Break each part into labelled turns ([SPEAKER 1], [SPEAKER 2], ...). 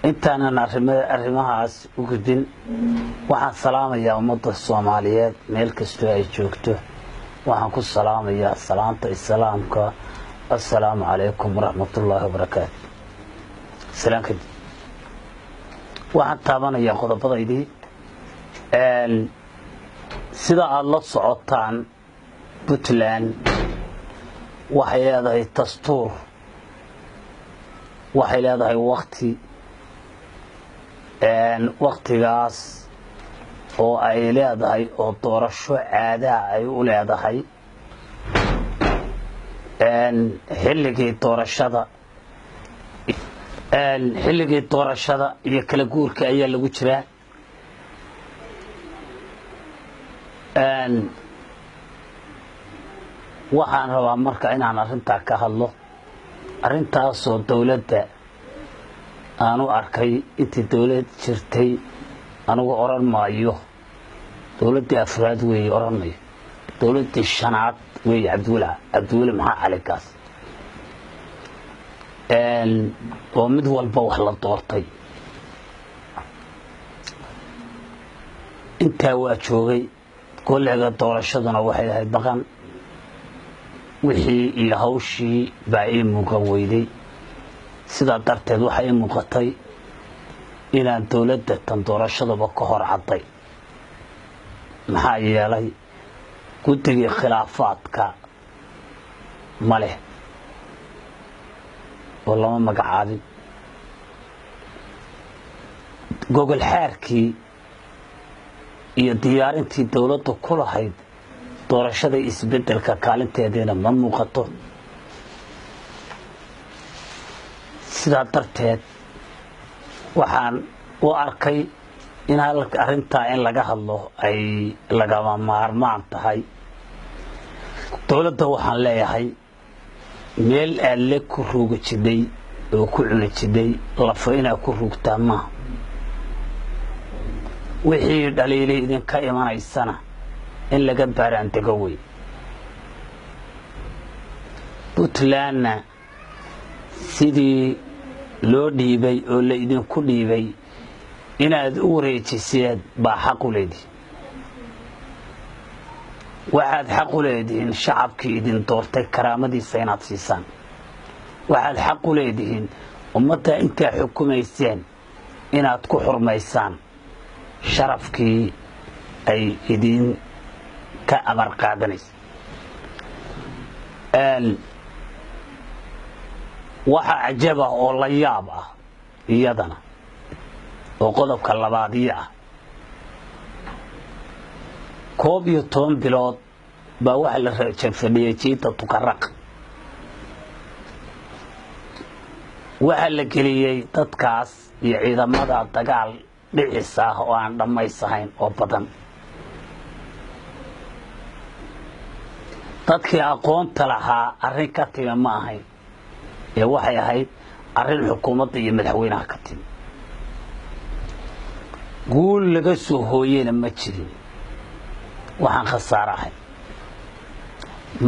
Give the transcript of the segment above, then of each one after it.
[SPEAKER 1] Intaanan arrimahaas u gudbin, waxaan salaamayaa ummadda Soomaaliyeed meel kastoo ay joogto. Waxaan ku salaamayaa salaanta Islaamka: assalaamu calaykum waraxmatullaahi wabarakaatu. Salaan kadib, waxaan taabanayaa qodobadaydii. Sida aada la socotaan, Puntland waxay leedahay dastuur, waxay leedahay wakti, waktigaas oo ay leedahay oo doorasho caadaha ay u leedahay. Xilligii doorashada iyo kala guurka ayaa lagu jiraa. Waxaan rabaa marka inaan arrintaa ka hadlo, arrintaasoo dowladda aan u arkay intii dowlad jirtay. Anigu odhan maayo dowladdii afraad weeye, odhan mayo dowladdii shanaad weeye. Cabdiweli Maxaa Cali Gaas oo mid walba wax la doortay intaa waa joogay. Golliga doorashaduna waxay ahayd dhaqan wixii iyo hawshii baa ii muuqan weyday. Sidaa darteed waxaa ii muuqatay inaan dowladda tan doorashadaba ka hor cadday, maxaa yeelay guddigii khilaafaadka ma leh oo lama magacaabin, gogol xaarkii iyo diyaarintii dowladda ku lahayd doorashada isbeddelka kaalinteediina ma muuqato. Sidaa darteed waxaan u arkay in arrintaa in laga hadlo ay lagama maarmaan tahay. Dowladda waxaan leeyahay, meel aad le ku ruuga jidhay oo ku cuni jidhay lafo inaad ku ruugtaa maaha. Wixii dhaliilay idinka imanaysana in laga baaraandego wey. Puntlandna sidii loo dhiibay oo la idinku dhiibay inaad u wareejiseen baa xaq u leedihin. Waxaad xaq u leedihiin shacabkii idin doortay karaamadiisa inaad siisaan. Waxaad xaq u leedihiin ummadda intaa xukumayseen inaad ku xurmaysaan sharafkii ay idin ka amar qaadanaysa. Waxa cajab ah oo la yaab ah iyadana, oo qodobka labaadiyo ah, 11 bilood baa waxaa la fadhiyay jiinta Tukaraq. Waxaa la geliyey dadkaas iyo ciidamada dagaal dhicis ah oo aan dhammaysahayn oo badan. Dadkii aqoonta lahaa arrin ka timi ma ahayn ee waxay ahayd arrin xukuumadda iyo madaxweynaha ka timi. Guul laga soo hooyena ma jirin, waxaan khasaare ahayn.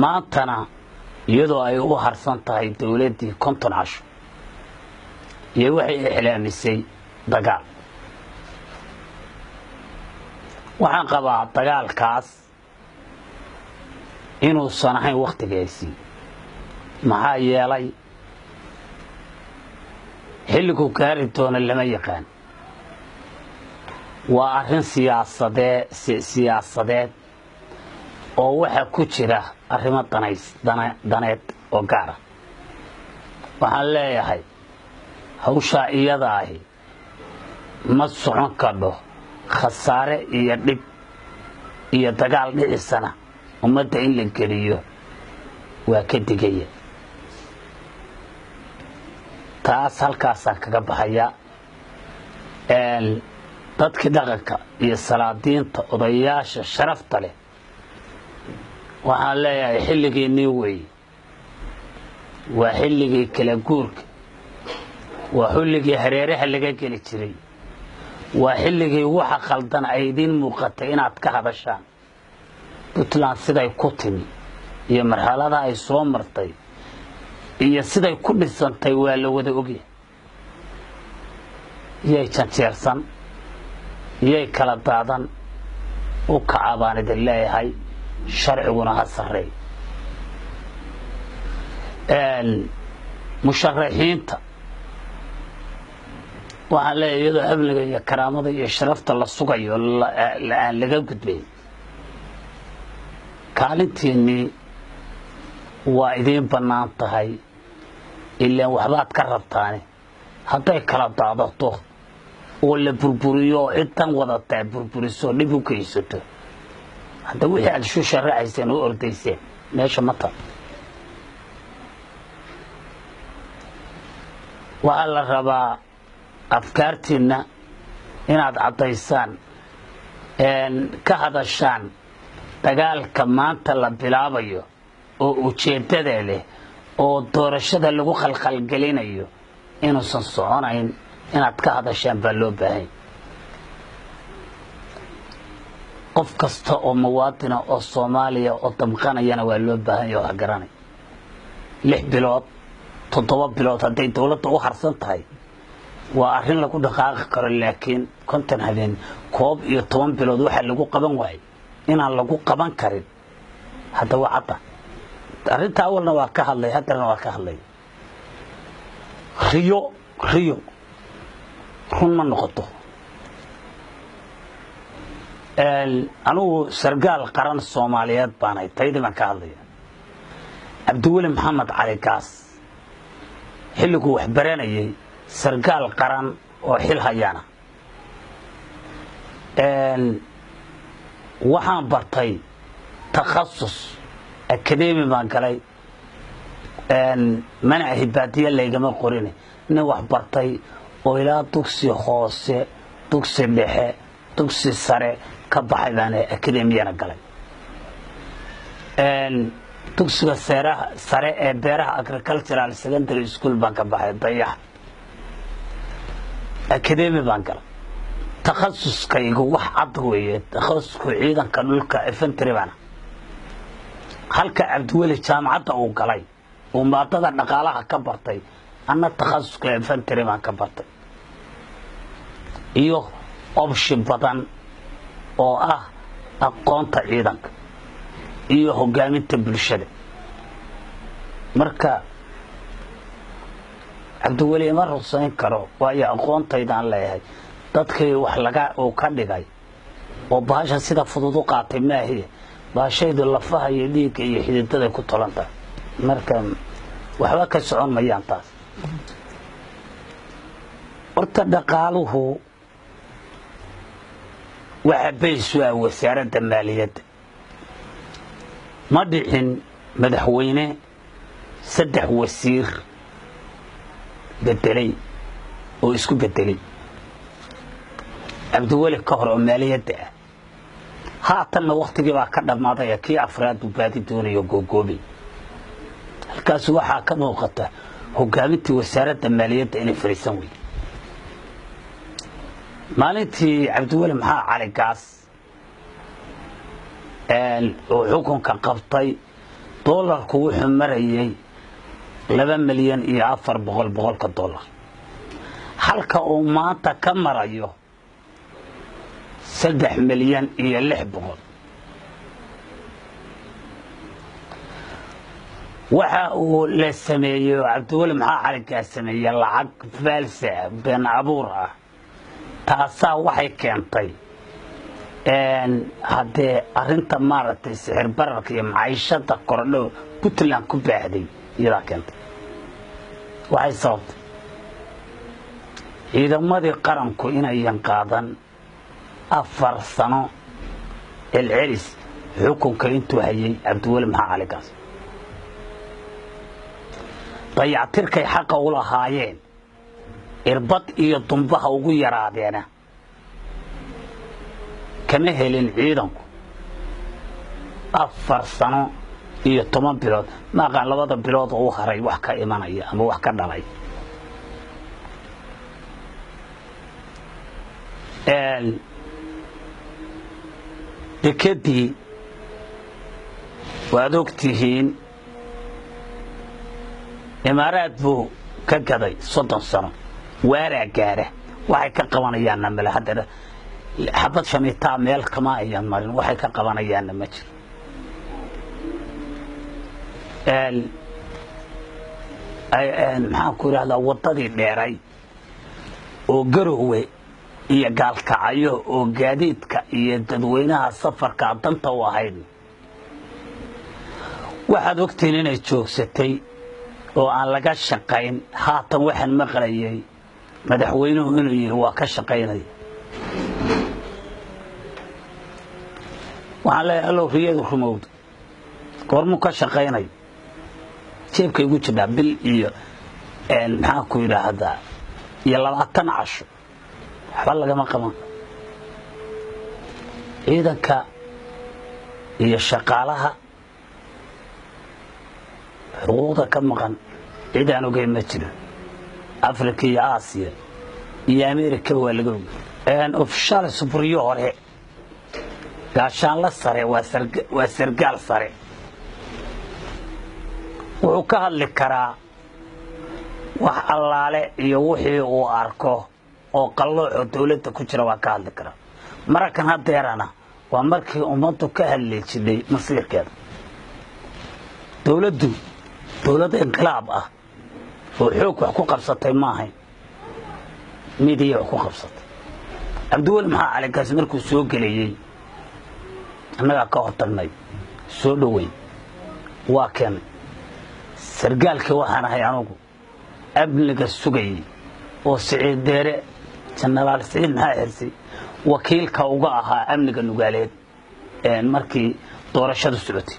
[SPEAKER 1] Maantana iyadoo ay u harsan tahay dowladdii 50 casho iyo waxay iclaamisay dagaal. Waxaan qabaa dagaalkaas inuusan ahayn wakhtigaysii, maxaa yeelay xilligu gaari doono lama yaqaan. Waa arrin siyaasadeed oo waxaa ku jira arrimo danays daneed oo gaara. Waxaan leeyahay hawshaa iyada ahi ma socon kadho. Khasaare iyo dhib iyo dagaal dhicisana ummadda in la geliyo waa ka digaya. Taas halkaasaan kaga baxayaa. Dadkii dhaqanka iyo salaadiinta, odayaasha sharafta leh, waxaan leeyahay xilligiinnii weeye. Waa xilligii kala guurka, waa xilligii hareeraha laga geli jiray, waa xilligii waxa khaldan ay idiin muuqatay inaad ka hadashaan. Puntland siday ku timi iyo marxaladaha ay soo martay iyo siday ku dhisantay waa la wada ogyahay. Iyay janjeersan, iyay kala daadan, u kaca baan idin leeyahay. Sharciguna ha sarreey. Musharaxiinta waxaan leeyahay, iyadoo amniga iyo karaamada iyo sharafta la sugayo, aan laga gudbayn, kaalintiinnii waa idiin bannaan tahay. Ilaan waxbaad ka rabtaane, hadday kala daadato oo la burburiyo oo ciddan wadataa burburiso, dhib u geysato, hadda wixii aad isu sharaxayseen oo ordayseen meesha ma ta. Waxaa la rabaa afkaartiinna inaad caddaysaan, ka hadashaan dagaalka maanta la bilaabayo oo ujeeddada leh oo doorashada lagu khalkhalgelinayo inuusan soconayn. Inaad ka hadashaan baa loo baahanya. Qof kasta oo muwaadina oo Soomaaliya oo damqanayana waa loo baahanya oo wax garanay. 6 bilood, 7 bilood hadday dowladda u harsan tahay, waa arrin lagu dhaqaaqi karo. Laakiin 50 habeen, 11 bilood waxaa lagu qaban waayay inaan lagu qaban karin hadda waa cadda. Arrinta awalna waa ka hadlay, haddana waa ka hadlay. Riyo, riyo run ma noqoto. Anigu sargaal qaran Soomaaliyeed baanahay, taydii baan ka hadlaya. Cabdiweli Maxamed Cali Gaas xilliguu wax baranayay, sargaal qaran oo xil hayana waxaan bartay, takhasus academy baan galay. Mana ahi baadiye laygama qorin, nin wax bartay oo ilaa dugsi hoose, dugsi dhexe, dugsi sare ka baxay baan, academyana galay. Dugsiga seeraha sare ee beeraha, Agricultural Secondary School, baan ka baxay. Dayax academy baan galay. Takhasuskaygu wax cad weeye, takhasusku ciidanka dhulka, infantry baana. Halka Cabdiweli jaamacadda uu galay uu maadada dhaqaalaha ka bartay, anna takhasuska infantry baan ka bartay iyo option badan oo ah aqoonta ciidanka iyo hogaaminta bulshada. Marka Cabdiweli ima ruqsayn karo, waayo aqoontaydaan leeyahay. Dadkii wax laga uu ka dhigay oo bahasha sida fudud u qaatay maahiye, bahashaydu lafaha iyo dhiigga iyo xididaday ku tolan tahay. Marka waxba ka socon mayaan taas. Horta dhaqaaluhu waxa baysu ah Wasaaradda Maaliyadda. Ma dhicin madaxweyne saddex wasiir bedelay oo isku bedelay Cabdiweli ka hor oo maaliyadda ah. Haatanna waktigii baa ka dhammaadaya, kii afraad buu baadi doonayo googoobay. Halkaas waxaa ka muuqata hogaamintii Wasaaradda Maaliyadda inay fariisan weyde. Maalintii Cabdiweli Maxaa Cali Gaas uu xukunka qabtay, doolarku wuxuu marayay 2,400,000 boqolka dollar, halka uu maanta ka marayo 3,600,000. Waxa uu la sameeyey oo Cabdiweli Maxaa Cali Gaas sameeyey lacag false ah, been abuur ah. Taasaa waxay keentay haddee arrinta maaragtay sixir bararka iyo maciishada korodho Puntland ku baahday iyadaa keentay. Waxay sababtay ciidamadii qaranku inayan qaadan 4 sano celcelis xukunka intuu hayay Cabdiweli Maxaa Cali Gaas. Dayactirkay xaqa u lahaayeen, irbad iyo dumbaha ugu yaraadeena, kama helin ciidanku 4 sano iyo 10 bilood. Ma aqaan labada bilood oo u haray wax ka imanaya ama wax ka dhalay. Dekedii waad og tihiin, Imaaraad buu ka gaday 30 sano, waaraa gaara. Waxay ka qabanayaanna male. Hadda xabad shamiitaa meel kama ayan marin, waxay ka qabanayaanna ma jiro. Maxaan ku idhahdaa, waddadii dheeray oo Garowe iyo Gaalkacyo oo gaadiidka iyo dadweynaha safarka danta u ahayd, waxaad ogtihiin inay joogsatay oo aan laga shaqayn. Haatan waxaan maqlayay madaxweynuhu inuu yidhi waa ka shaqaynaya. Waxaan leeyahay, allow riyadu rumowdo. Goormuu ka shaqaynayo? Jeebka igu jidhaa bil iyo, maxaan ku yidhaahdaa, iyo 20 casho waxba lagama qaban. Ciidanka iyo shaqaalaha xuquuqda ka maqan cid aan ogeyn ma jiro. Africa iyo Aasiya iyo Amerikaba waa laga ogey. Ofishaal subriyo hore, gaashaanla sare, waa sargaal sare, wuxuu ka hadli karaa wax allaale iyo wixii uu arko oo qallooxoo dowladda ku jira, waa ka hadli karaa. Mararkan haddeerana waa markii ummaddu ka hadli jidhay masiirkeeda. Dowladdu dowlad inqilaab ah oo xoog wax ku qabsatay ma ahayn, midiya wax ku qabsatay. Cabdiweli Maxaa Calinkaasi markuu soo gelayey annagaa ka hortagnay, soo dhoweyn, waa keenay. Sargaalkii waxaan ahay anugu amniga sugayey oo Siciid Deere, Jenaraal Siciid Maxaa Xirsi, wakiilka uga ahaa amniga Nugaaleed markii doorashadu socotay.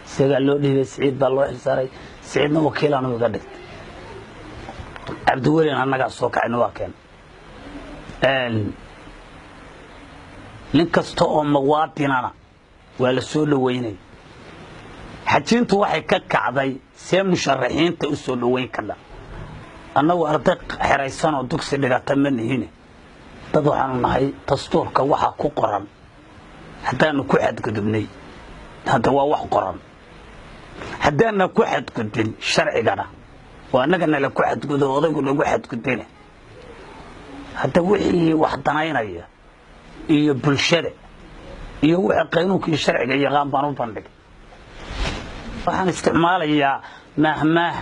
[SPEAKER 1] Isagaa loo dhiibay, Siciid baa loo xilsaaray, Siciidna wakiilaanu iga dhigtay. Cabdiwelina annagaa soo kacayna, waa keen. Nin kasta oo muwaadinana waa la soo dhoweynay. Xajiintu waxay ka kacday see musharaxiinta u soo dhoweyn kadha. Annagu arday xeraysanoo dugsi dhigata ma nihine, dad waxaanu nahay dastuurka waxaa ku qoran. Haddaanu ku xadgudubnay, hadda waa wax qoran. Haddaana ku xadgudbin sharcigana oo annaga nala ku xadgudo, odaygu nagu xadgudbina, hadda wixii wax danaynaya iyo bulshada iyo wixii qaynuunka iyo sharciga yaqaan baan u bandhigay. Waxaan isticmaalayaa mahmaah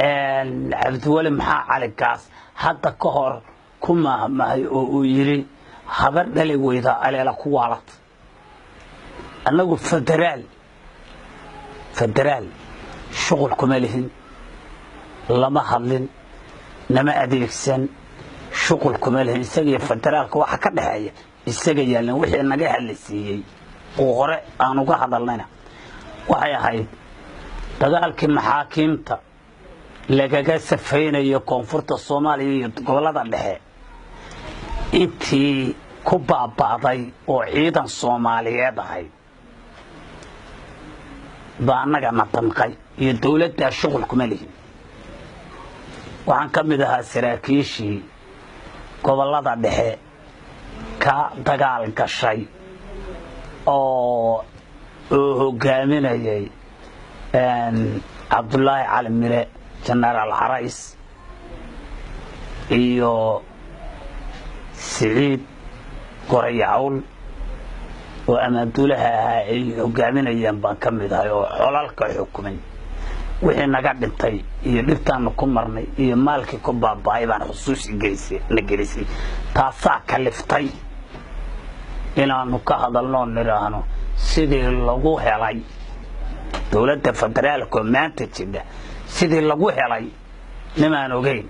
[SPEAKER 1] Cabdiweli Maxaa Cali Gaas hadda ka hor ku mahmahay oo uu yidhi: "Habar dhali weydaa aleela ku waalata." Annagu federaal shuqul kuma lihin, lama hadlin, nama adeegsan, shuqul kuma lihin. Isagiyo federaalka waxa ka dhexeeya isaga yaalin. Wixii naga hadlaysiiyey oo hore aan uga hadalnayna waxay ahayd dagaalkii maxaakiimta lagaga safaynayo koonfurta Soomaaliya iyo gobollada dhexe, intii ku baaba'day oo ciidan Soomaaliyeed ahayd baa annaga na damqay, iyo dowladdaa shuqul kuma lihin. Waxaan ka mid ahaa saraakiishii gobollada dhexe ka dagaal gashay oo uu hogaaminayay Cabdulaahi Cali Mire, Jenaraal Carays, iyo Siciid Gorayacawl oo amaaduulaha ahaa ay hogaaminayeen baan ka mid ahay, oo xolalka xukumay. Wixii naga dhintay iyo dhibtaanu ku marnay iyo maalkii ku baaba'ay baan xusuus na gelisay. Taasaa kaliftay inaanu ka hadalnoo nidhaahno sidii lagu helay dowladda federaalka oo maanta jidha, sidii lagu helay nimaan ogeyn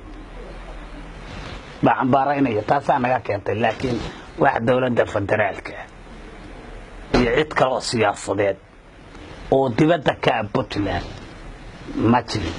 [SPEAKER 1] baa cambaaraynaya. Taasaa naga keentay, laakiin wax dowladda federaalka iyo cid kale oo siyaasadeed oo dibadda ka ah Puntland ma jirin.